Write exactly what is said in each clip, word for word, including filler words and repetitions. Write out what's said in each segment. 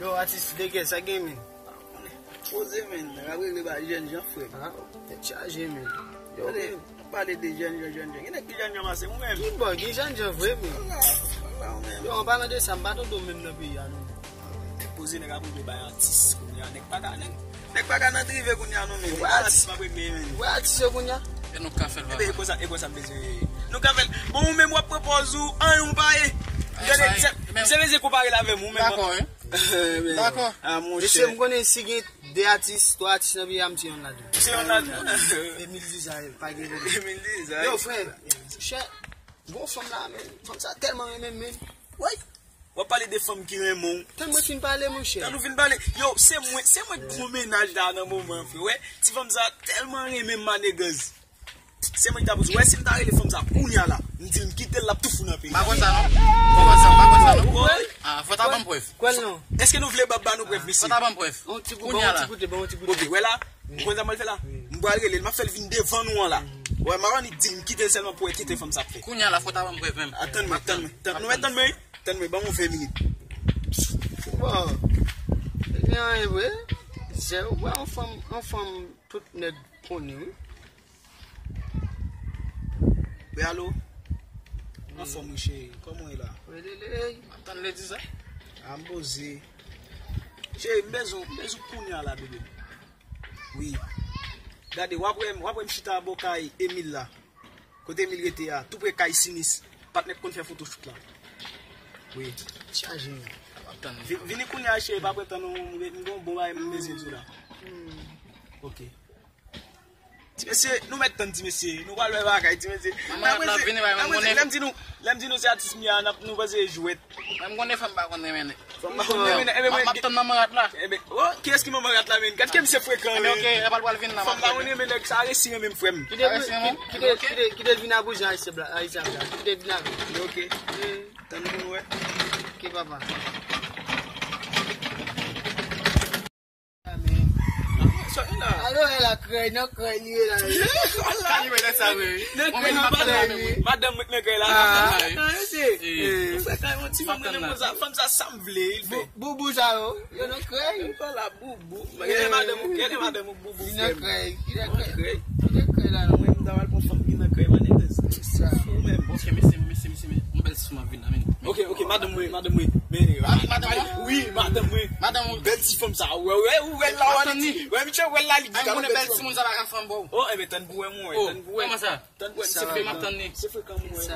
Yo, atis, degè, sa gen, men? Poze, men. Nèg ap regle ba jèn jan, frè. Ah, tèt chaje, men. Yo, men. Pale de jèn jan, jèn jan. Gen nèg ki jèn jan pase ou menm. Ki bò, gen jèn jan vre, men. Yo, an palan de sa, m pa tande w menm nan peyi a, non. Poze, nèg ap regle bay atis kounye a. Nèg pa ka, nèg, nèg pa ka nan drive kounye a, non, men. Nèg atis pa regle, men. Wè atis yo kounye a. E nou ka fè l, papa. E konsa, e konsa m bezwen. Nou ka fè l. Bon, ou menm w ap pran pòz ou, anyen ou pa ye. Gade, misye bezwen konpare l avè m, ou menm. Dakò, wi. Dakò. Ah, monchè. Mesye, m konnen si gen de atis, twa atis nan peyi a, m se yonn ladan. Se yonn ladan. Emil Dizay, pa gen pwoblèm. Emil Dizay. Yo, frè, chè, gon fanm la, men, fanm sa tèlman renmen m, men. Woy! W ap pale de fanm ki renmen w. Tann mwen fin pale, monchè. Tann ou fin pale. Yo, se mwen, se mwen k gon mennaj la nan moman an, frè. Wè, ti fanm sa tèlman renmen m, manegans. Se mwen ki ta poze. Wè, si m ta rele fanm sa kounye a la, m di l m kite l, l ap tou fou nan peyi. M pa kwè sa, non. M pa kwè sa, m pa kwè sa, non. Woy. Ah, fò ta ban m prèv. Kwè l non. Èske nou vle ban, ban nou prèv, mesye? Fò ta ban m prèv. Kounye a la. Bon, ti koute, bon, ti koute. Ok, wè la. M konn sa m pral fè la. M pral rele l, m ap fè l vin devan nou an la. Wè, m ap annik di l m kite l sèlman pou wè kite fanm sa ap fè. Kounye a la, fò ta ban m prèv menm. Atann mwen, tann mwen, tann mwen, tann mwen, ban mwen ven minit. Bon, gen anyen vre. Zè, ou wè yon fanm, yon fanm tout nèg konnen, wi. Wi, alo? Anfòm, wi, cheri. Kòman w ye la? Wi, lele. M ap tann lè di sa. A, m poze. Cheri, m bezwen, m bezwen kounye a la, bebe. Wi. Gade, w ap wè m, w ap wè m chita bò kay Emil la. Kote Emil rete a, tou pre kay Sinis. Patnè k konn fè fotochout la. Wi. Chaje. M ap tann. Vi-, vini kounye a, cheri, pa pran tan non, m gen yon bon bagay m bezwen di w la. Ok. Ti mesye, nou mèt tann ti mesye. Nou pral wè bagay, ti mesye. Manman rad la ap vini, bay, mwen konnen. Lè m di nou, lè m di nou se atis m ye a, n ap, nou panse e jwèt. Mwen m konnen fanm pa konn renmen nèg. Fanm pa konn renmen nèg. Ebyen, m ap tann manman rad la. Ebyen, oh, kiyès ki manman rad la, men? Gad ke misye frekan, men. Ebyen, ok, e pral, pral vin nan. Fanm pa konn renmen nèg, sa resi renmen m, frè m. Kite l, kite, kite, kite l vin a boujè ayisyen blan, ayisyen blan. Kite l vin avè l. Ok. Tann pou nou wè. Ok, papa. Alo, e la krèy, nan krèy li ye la. Sa li wè nan sa vre, wi. Nan krèy, nan krèy, wi. Madanm mwen nan krèy la. Ah, mesye. Mwen fè kay yon ti moun, mwen sa, fanm sa, sa m vle, il fè. Boubou sa yo, yo nan krèy. Yo pa la boubou. Gade madanm ou, gade madanm ou boubou, frè m. Li nan krèy, li nan krèy. Li nan krèy la, non. Mwen, m ta pral pran fanm ki nan krèy, man, nèg sa. Ou menm. Ok, mesye, mesye, mesye, mesye. Yon bèl ti fanm ap vin la, men. Ok, ok, madanm mwen, madanm mwen. Men, ah, madanm mwen? Wi, madanm mwen. Madanm mwen. Bèl ti fanm sa. Wè, wè, ou wè l la, wè, li, wè, misye, wè l la, li di. Ay, m konnen bèl ti moun sa pa ka fanm, bro. Oh, enben, tann pou wè, mwen, tann pou wè. Kòman sa? Tann pou wè, se frekan, m ap tann li. Se frekan, mwen.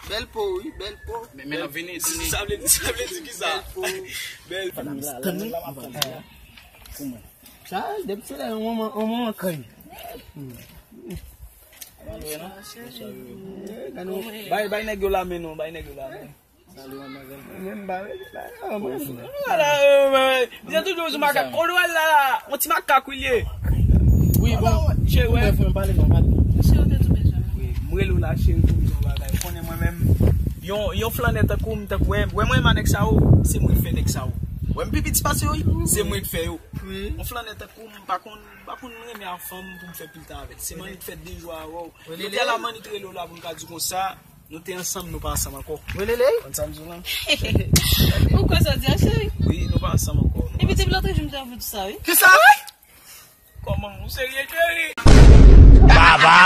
Bèl po, wi, bèl po. Men, men, l ap vini, tann li. Sa vle di, sa vle di ki sa? Bèl po. Bèl. Tann li. Sa, depi se la, yon moman, yon moman kay. Bay, bay nèg yo lamen non, bay nèg yo lamen. Salut, mademoiselle. Menm ba, ba, ba. Misye toujou sou makak. Ou wè l la, la, yon ti makak wi l ye. Wi, bon. Cheri, wè. Mwen pale non, pale. Wi, m rele w la, cheri, pou m di yon bagay. Ou konnen mwen menm, yon, yon flannè tankou m, tankou, wè, wè mwen renmen nèg sa yo, se mwen k fè nèg sa yo. Wè m pi piti pase yo, se mwen k fè yo. Yon flannè tankou m, m pa konn, m pa konn renmen a fanm pou m fè pil tan avè l. Se mannik fè de jou avè w. Epi a la mannik rele w la pou m ka di w konsa, nou te ansanm, nou pa ansanm ankò. Welele? Konn sa m di w lan? Ou kwè sa w di a, cheri? Wi, nou pa ansanm ankò. Epi depi lòt jou m te anvi di sa, wi. Kisa? Kòman? Ou serye, cheri? Baba!